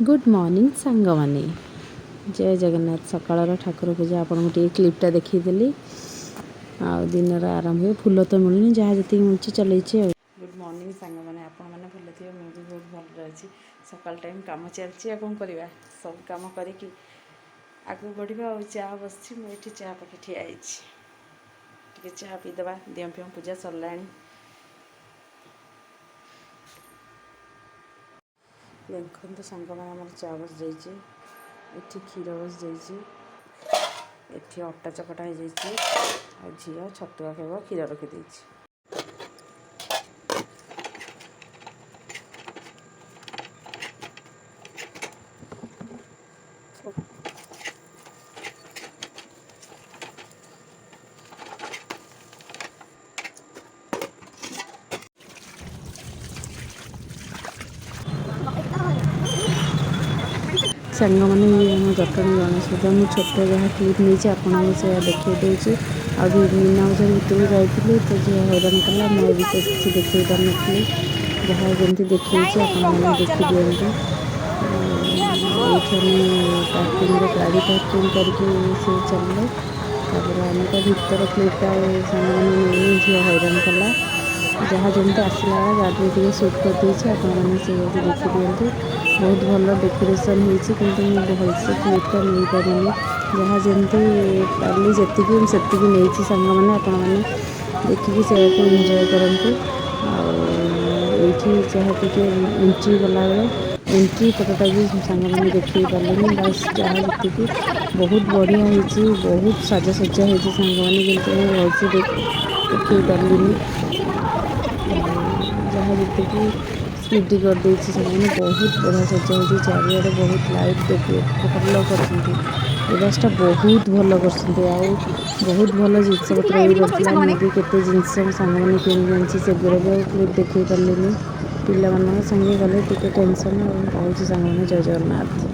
Good morning ସାଙ୍ଗମାନେ, ଜୟ ଜଗନ୍ନାଥ। ସକାଳର ଠାକୁର ପୂଜା ଆପଣଙ୍କୁ ଟିକେ କ୍ଲିପ୍ଟା ଦେଖେଇଦେଲି। ଆଉ ଦିନର ଆରମ୍ଭ ହୁଏ। ଫୁଲ ତ ମିଳୁନି, ଯାହା ଯେତିକି ମିଳୁଛି ଚଲେଇଛି। ଆଉ ଗୁଡ଼୍ ମର୍ଣ୍ଣିଂ ସାଙ୍ଗମାନେ, ଆପଣମାନେ ଭଲ ଥିବେ, ମୁଁ ବି ବହୁତ ଭଲରେ ଅଛି। ସକାଳ ଟାଇମ୍ କାମ ଚାଲିଛି, ଆଉ କ'ଣ କରିବା? ସବୁ କାମ କରିକି ଆଗକୁ ବଢ଼ିବା। ଆଉ ଚା ବସିଛି, ମୁଁ ଏଠି ଚା ପାଖେ ଠିଆ ହେଇଛି। ଟିକେ ଚା ପିଇଦେବା। ଦିଅଁ ଫିଅଁ ପୂଜା ସରିଲାଣି। ଦେଖନ୍ତୁ ସାଙ୍ଗମାନେ, ଆମର ଚା ବସିଯାଇଛି, ଏଠି କ୍ଷୀର ବସିଯାଇଛି, ଏଠି ଅଟା ଚକଟା ହେଇଯାଇଛି। ଆଉ ଝିଅ ଛତୁଆ ଖାଇବ, କ୍ଷୀର ରଖିଦେଇଛି। ସାଙ୍ଗମାନେ, ଇଏ ଆମ ଜଟଣୀ ଗଣେଶ ପୂଜା। ମୁଁ ଛୋଟ ଯାହା କ୍ଲିପ୍ ନେଇଛି, ଆପଣଙ୍କୁ ସେଇଆ ଦେଖାଇ ଦେଉଛି। ଆଉ ବି ମୀନା ବଜାର ଭିତରକୁ ଯାଇଥିଲି ତ ଝିଅ ହଇରାଣ କଲା, ମୁଁ ବିଶେଷ କିଛି ଦେଖାଇ ପାରିନଥିଲି। ଯାହା ଯେମିତି ଦେଖେଇଛି, ଆପଣମାନେ ଦେଖିଦିଅନ୍ତୁ। ଏଇଠି ଆମେ ପାର୍କିଂରେ ଗାଡ଼ି ପାର୍କିଂ କରିକି ସେ ଚାଲିଲେ। ତାପରେ ଆମେ ତା ଭିତର କ୍ଲିପ୍ଟା ଆଉ ସାଙ୍ଗମାନେ ନେଇନି, ଝିଅ ହଇରାଣ କଲା। ଯାହା ଯେମିତି ଆସିଲା ବେଳେ ଗାଡ଼ିରେ ଟିକେ ସୁଟ୍ କରିଦେଇଛି, ଆପଣମାନେ ସେଇଆକୁ ଦେଖିଦିଅନ୍ତୁ। ବହୁତ ଭଲ ଡେକୋରେସନ୍ ହେଇଛି, କିନ୍ତୁ ମୁଁ ଭଲସେ କ୍ଲିପ୍ଟା ନେଇପାରିନି। ଯାହା ଯେମିତି ପାରିଲି, ଯେତିକି ମୁଁ ସେତିକି ନେଇଛି। ସାଙ୍ଗମାନେ, ଆପଣମାନେ ଦେଖିକି ସେଇଆକୁ ଏନ୍ଜୟ କରନ୍ତୁ। ଆଉ ଏଇଠି ଯାହା ଟିକେ ଏଣ୍ଟ୍ରି କଲାବେଳେ ଏଣ୍ଟ୍ରି ପଟଟା ବି ସାଙ୍ଗମାନେ ଦେଖେଇ ପାରିଲିନି। ବାସ୍, ଯାହା ଯେତିକି ବହୁତ ବଢ଼ିଆ ହେଇଛି, ବହୁତ ସାଜସଜ୍ଜା ହେଇଛି ସାଙ୍ଗମାନେ, କିନ୍ତୁ ମୁଁ ଭଲସେ ଦେଖେଇ ପାରିଲିନି। ଯାହା ଯେତିକି ସ୍ପିଡ଼ି କରିଦେଇଛି। ସେମାନେ ବହୁତ ବଢ଼ିଆ ସଜା ହେଇଛି, ଚାରିଆଡ଼େ ବହୁତ ଲାଇଟ୍ ଭଲ କରିଛନ୍ତି। ଏ ବସଟା ବହୁତ ଭଲ କରିଛନ୍ତି। ଆଉ ବହୁତ ଭଲ ଜିନିଷପତ୍ର ବି ପଡ଼ିଥିଲା। ମୁଁ ବି କେତେ ଜିନିଷ ମୋ ସାଙ୍ଗମାନେ କିଣିକି ଆଣିଛି, ସେଗୁଡ଼ା ବି ଆଉ କ୍ଲିପ୍ ଦେଖେଇ ପାରିଲିନି। ପିଲାମାନଙ୍କ ସାଙ୍ଗେ ଗଲେ ଟିକେ ଟେନସନ୍। ଆଉ ରହୁଛି ସାଙ୍ଗମାନେ, ଜୟ ଜଗନ୍ନାଥ।